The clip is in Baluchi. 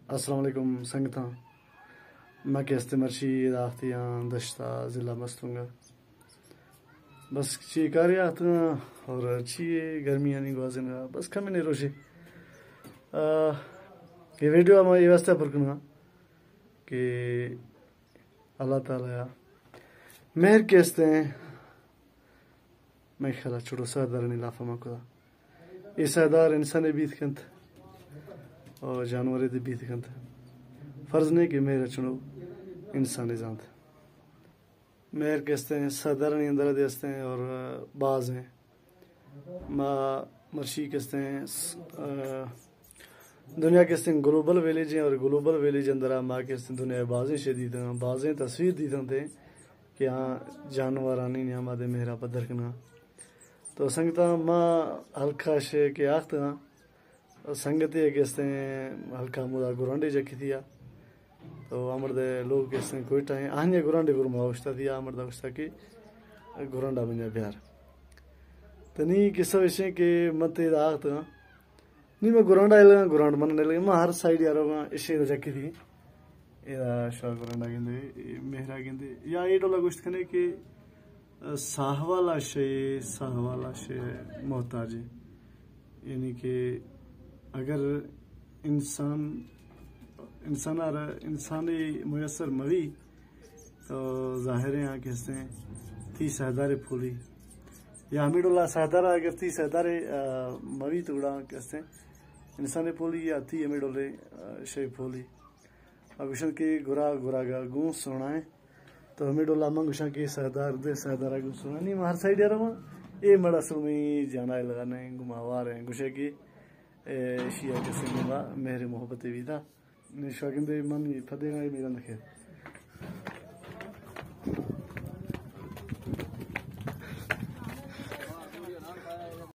السلام علیکم سنگتاں، ما کہ استیں مرچی ادا آختیاں دشتا ضلع مستونگا۔ بس چی کارے آختگاں اور چی گرمیانی گوازینگا، بس کمے روچے۔ آ، یہ ویڈیو ما یہ واسطہ پر کنگا کہ اللہ تعالی مہر کہ استیں، مئے خیالا چڑو ساہدارانی لافا ما کتا۔ اے ساہدار انسانے بیت کنت اور جانورے دے بیت کنت۔ فرض نہیں کہ مہر چڑو انسانے زانت۔ مہر کہ استیں ساہدارانی اندرا دے استیں اور باز ایں۔ ما مرچی کہ استیں س-، آ، دنیا کہ استیں گلوبل ویلیج ایں اور گلوبل ویلیج اندرا ما کہ استیں دنیا بازیں شے دیتاں، بازیں تصویر دیتاں تے کہ آ جانورانی نیاما دے مہرا پدر کناں۔ تو سنگتاں، ما ہلکا شے کہ آختگاں، سنگتے کہ استیں ہلکا ہمودا گورانڈے جکیتیا۔ تو آ مردے لوگ کہ استیں کوئٹہ ایں، آہنی گورانڈے گور ما اوشتا دیا، آ مردا اوشتا کہ گورانڈا بنجا بیار۔ تو نی قصہ ایشیں کہ من تے ادا آختگاں، نی ما گورانڈا لگاں، گورانڈ من لگاں، ما ہر سائیڈ یاروگاں، ایشیں ادا جکیتی۔ ادا شوا گورانڈا گندے، اے مہرا گندے۔ یا اے ڈولا گوشت کنے کہ ساہ والا شے، ساہ والا شے محتاج ایں۔ یعنی کہ اگر انسان، انسان آ رہا، انسانے میسر موی، تو ظاہر ایں آ کہ استیں تی ساہدارے پھولی۔ یا ہمیں ڈولا ساہدارا اگر تی ساہدارے، آ، موی تو گڑا کہ استیں انسانے پھولی یا تی ہمیں ڈولے، آ، شے پھولی۔ آ گوشن کہ گرا گراگا گوں سونا ایں۔ تو ہمیں ڈولا من گوشاں کہ ساہدار دے، ساہدارا گوں سونا۔ نی ما ہر سائیڈ یاروگاں، اے مڑا سومی جانا لگانے گما وار ایں۔ گوشے کہ، اے، شیا کسے گما مہر محبت ویدا۔ نی شوا گندے من پدے گا میرا نکھے۔